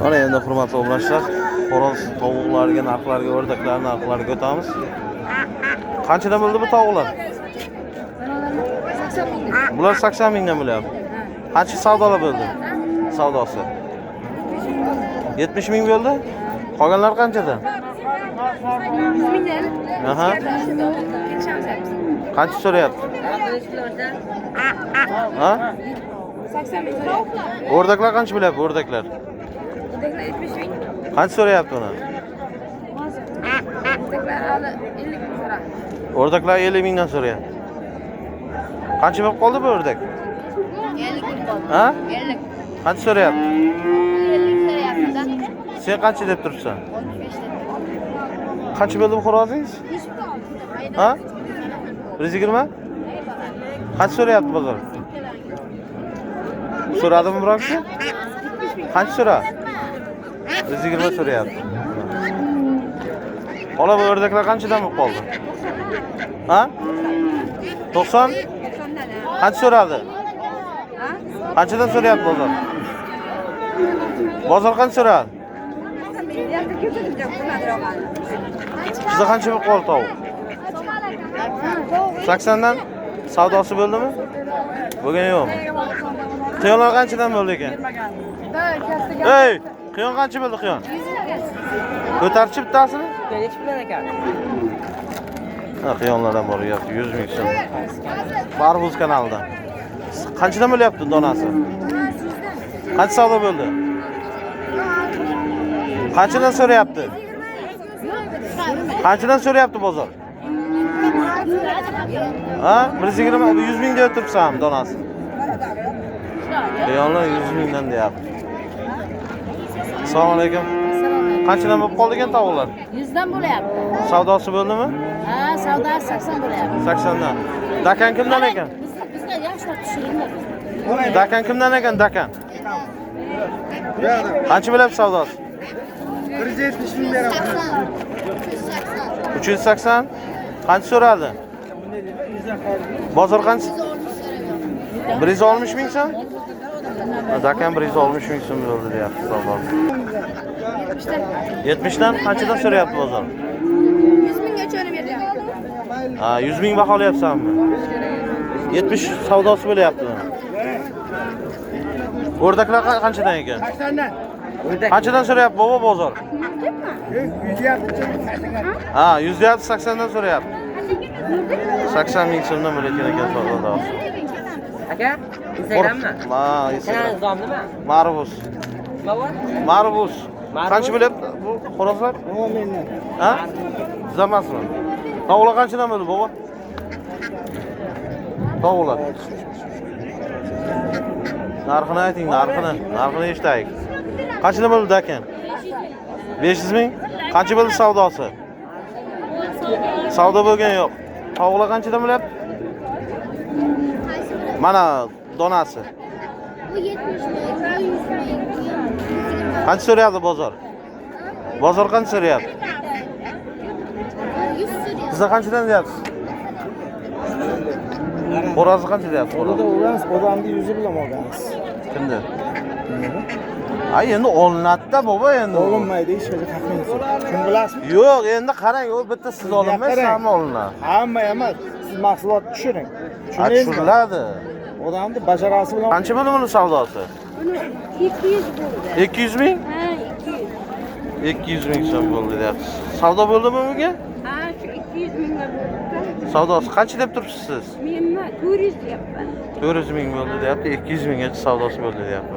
Mana endi hurmatli obunachilar, xo'roz tovuqlarga narxlarga, o'rdaklar narxlariga o'tamiz. Qanchadan bo'ldi bu tovuqlar? Bular 80 mingdan bo'lyapti. Qancha savdolar bo'ldi? Savdosi. 70 ming bo'ldi? Qolganlar qanchadan? 100 mingdan. Aha. Qancha so'rayapti? Ha? 80 ming so'rayapti. O'rdaklar qancha bo'lyapti, o'rdaklar? O'rdaklar 70 ming. Qancha so'rayapti uni? O'rdaklar hali 50 ming so'rayapti. O'rdaklar 50 mingdan so'rayapti. Qancha bo'lib qoldi bu o'rdak? 50 ming qoldi. Ha? 50. Qancha so'rayapti? 50 so'rayapti-da. Sen qancha deb turibsan? 65 deb. Qancha bo'ldi bu xo'rozingiz? Ha? 120? Qancha so'rayapti bozor? So'radimi biror kishi? Qancha so'radi? 120 so'rayapti. Xola, bu o'rdaklar qanchadan bo'lib qoldi? Ha? 90? Qancha so'radi? Qanchadan so'rayapti bozor? Bozor qancha so'radi? Sizda qancha bo'lib qoldi tovuq? 80 dan savdosi bo'ldimi? Bo'lgani yo'qmi? Qiyonlar qanchadan bo'ldi ekan? Ey, qiyon qancha bo'ldi qiyon? Ko'tarchi bittasini? Nechi puldan ekan? Ha, qiyonlardan bor, 100 ming so'm. Barbuz kanalidan. Qanchadan bo'lyapti donasi? Qancha savdo bo'ldi? Qanchadan so'rayapti? Qanchadan so'rayapti bozor? Ha? 120, 100 ming deb turibsan donasi. Qiyonlar 100 mingdan deyapti. Assalomu alaykum. Qanchadan bo'lib qoldi ekan tovuqlar? 100 dan bo'lyapti. Savdosi bo'ldimi? Ha, savdosi 80 bo'lyapti. 80 dan. Dakan kimdan ekan? Bizga yaxshilab tushiringlar bizni. Dakan kimdan ekan dakan? Qancha bo'lyapti savdosi? 170 ming beraman. 380. Qancha so'radi? Bozor qancha? 160 ming so'm? Dakan 160 ming so'm bo'ldi deyapti savdosi. 70 dan qanchadan so'rayapti bozor? 100 mingga o'chirib beryapti. Ha, 100 ming baholayapsanmi? 70 savdosi bo'lyapti. O'rdaklar qanchadan ekan? 80 dan. Qanchadan so'rayapti bobo bozor? 100 yaptı. Ha, 100 deyapti, 80 dan so'rayapti. 80 ming so'mdan bo'layotgan ekan savdosi. Aka, Instagrammi? Ha, Instagram. Kanalingiz nima? Marbuz. Nima bor? Marbuz. Marbuz? Qancha bo'lyapti bu xo'rozlar? 10 mingdan. Ha? Siz emasmi? Tovuqlar qanchadan bo'ldi bobo? Tovuqlar. Narxini ayting, narxini. Narxini eshitaylik. Qanchadan bo'ldi dakan? 500 ming? Qancha bo'ldi savdosi? Savdo bo'lgan yo'q. Tovuqlar qanchadan bo'lyapti? Mana donasi. Bu 70 ming, bu 100 ming, bu 120. Qancha so'rayapti bozor? Bozor qancha so'rayapti? 100 so'rayapti. Sizlar qanchadan deyapsiz? Xo'rozni qancha deyapsiz? Xo'roz? Uramiz, odamni yuzi bilan olamiz. Kimni? Ay, endi olinadi-da bobo endi. Olinmaydi, hech qachon taxmin yo'q. Kim bilasizmi? Yo'q, endi qarang, u bitta siz olinmaysiz, Qarang. hamma olinadi. Hamma emas, siz mahsulot tushiring. Ha, Tushundingizmi? tushiriladi. Odamni bajarasi bilan Qancha bo'ldi buni savdosi? Buni 200 bo'ldi. 200 ming? Ha, 200. 200 ming so'm bo'ldi deyapsiz. Savdo bo'ldimi bunga? Ha, shu 200 mingga bo'ldi. Savdosi qancha deb turibsiz siz? Menmi 400 deyapman. 400 ming bo'ldi deyapti, 200 minggacha savdosi bo'ldi deyapti.